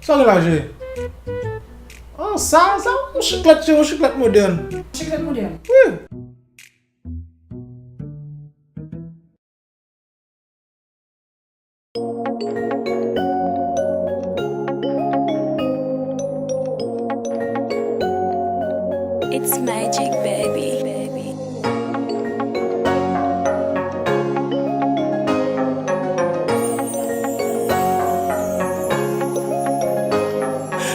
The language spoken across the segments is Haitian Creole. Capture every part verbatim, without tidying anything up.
Sa w gen la, cheri? Ah, sa, sa, yon chiklèt, cheri, yon chiklèt modèn. Chiklèt modèn? Wi. It's magic, baby.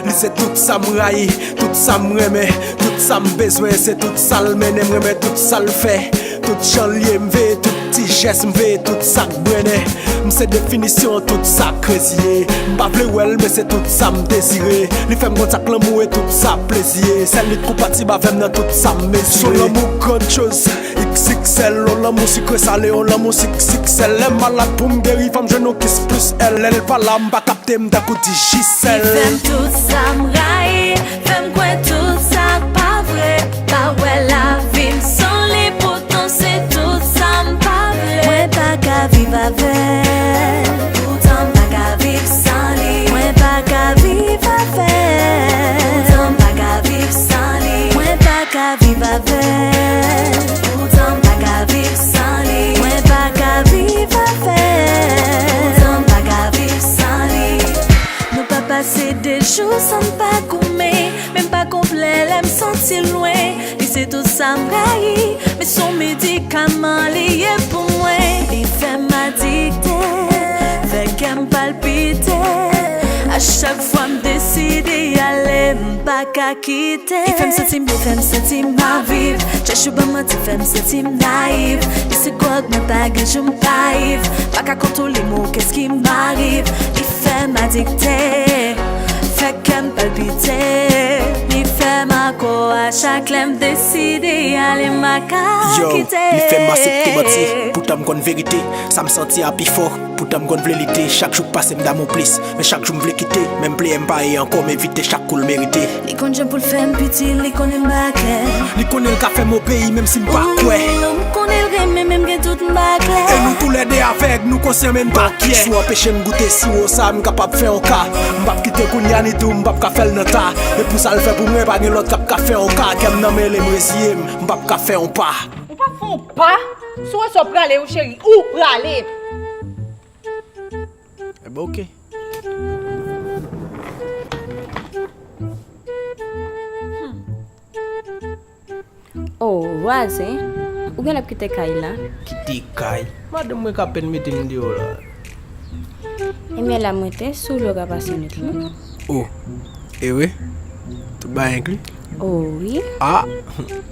Li se tout sa m rayi, tout sa m renmen, tout sa m bezwen, se tout sa l mennen m, renmen tout sa l fè. Tout jan l ye, m veye tout ti jès, m veye tout sa k brennen. M se definisyon tout sa k reziye. M pa vle wè l, men se tout sa m dezire. Li fè m konn sa k lanmou e tout sa plezi ye. Sèl li k konpatib avè m nan tout sa m mezire. Se yon lanmou grandyòz, X X L, yon lanmou sikre sale, yon lanmou sik sik sèl. Lè m malad pou m geri, fò m jwenn yon kis plis L. Lè l pa la, m pa kapte m tankou Digicel. Li fè m tout sa m rayi, fè m kwè tout sa k pa vre. Pa wè lavi m san li, poutan se tout sa m pa vle. Mwen pa ka viv avè l, poutan m pa ka viv san li. Mwen pa ka viv avè l, poutan m pa ka viv san li. Mwen pa ka viv avè l, poutan m pa ka viv san li. Mwen pa ka viv avè l, poutan m pa ka viv san li. Nou pa pase de jou san n pa goumen, men m pa konplè lè m santi l lwen. Li se tout sa m rayi, men s on medikaman li ye pou mwen. Li fè m adikte, fè kè m palpite. A chak fwa m deside ale, m pa ka kite. Li fè m santi m byen, fè m santi m ap viv. Chèche ban manti, fè m santi m nayiv. Li se gwòg, mwen pa gen jou m pa iv. Pa ka kontwole mo, qu'est-ce qui m'arrive? Li fè m adikte, fè kè m palpite. Li fè m akò a chak lè m deside ale, m pa ka kite. Yo, li fè m aksepte manti, poutan m konn verite. Sa m santi a pi fò, poutan m konn vle lite. Chak jou k pase m damou plis, men chak jou m vle kite. Men m pleye m pa ye ankò, m evite chak kou l merite. Li konn jan pou l fè m piti, li konnen m pa klè. Li konnen l ka fè m obeyi, menm si m pa kwè. Ou, m konnen l renmen, men m gen dout, m pa klè. E nou toulède avèg, nou konsyan, men n pa kyè. Si w anpeche m goute siwo sa, m kapab fè yon ka. M p ap kite kounye a, ni tou, m p ap ka fè l nan ta. E pou sa l fè pou mwen, pa gen lòt k ap ka fè yon ka. Kè m nan mele, m reziye m, m p ap ka fè yon pa. Ou p ap fè yon pa? Si w wè sa w prale, wi, cheri, ou prale. Enben, oke. Oh, vwazen, ou genlè ap kite kay la? Kite kay? Madanm mwen k apèn mete m deyò la. Ebyen la mwen te, si w vle w ka pase met mwen. Oh, e vre? Tout bagay enkli? Oh wi. Ah!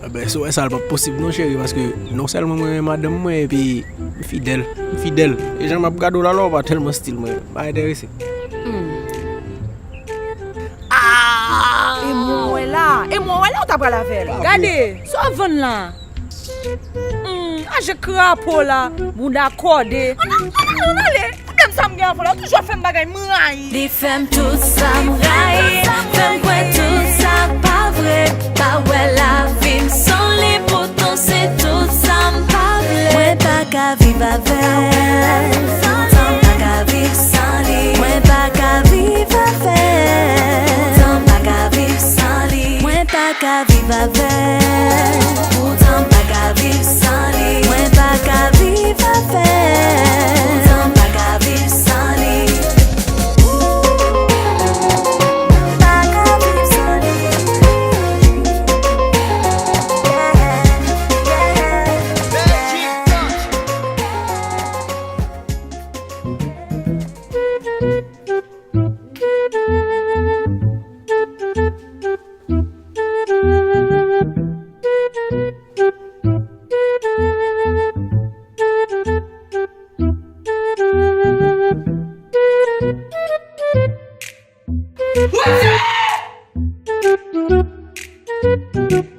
Enben, si w wè sa, l p ap posib non, cheri, paske non sèlman mwen renmen madanm mwen, epi m fidèl. M fidèl. E jan m ap gade w la, la, w pa tèlman stil mwen. M pa enterese. Hmm. Ah! E mwen wè la. E mwen wè la, w ta pral avè l. Gade, sa w ap vann la? Hmm, aje krapo la, moun akòde. Ann, ann, ann, ann ale. Pwoblèm sa m gen avè w la, ou toujou ap fè m bagay m rayi. Li fè m tout sa m rayi, fè m kwè tout sa k pa vre. Pa wè lavi m san li, poutan se tout sa m pa vle. Mwen pa ka viv avè l, poutan m pa ka viv san li. Mwen pa ka viv avè l, poutan m pa ka viv san li. Mwen pa ka viv avè l, poutan m pa ka viv san li. Mwen pa ka viv avè l, poutan m pa ka viv san li. M pa ka viv san li. Yeah, yeah.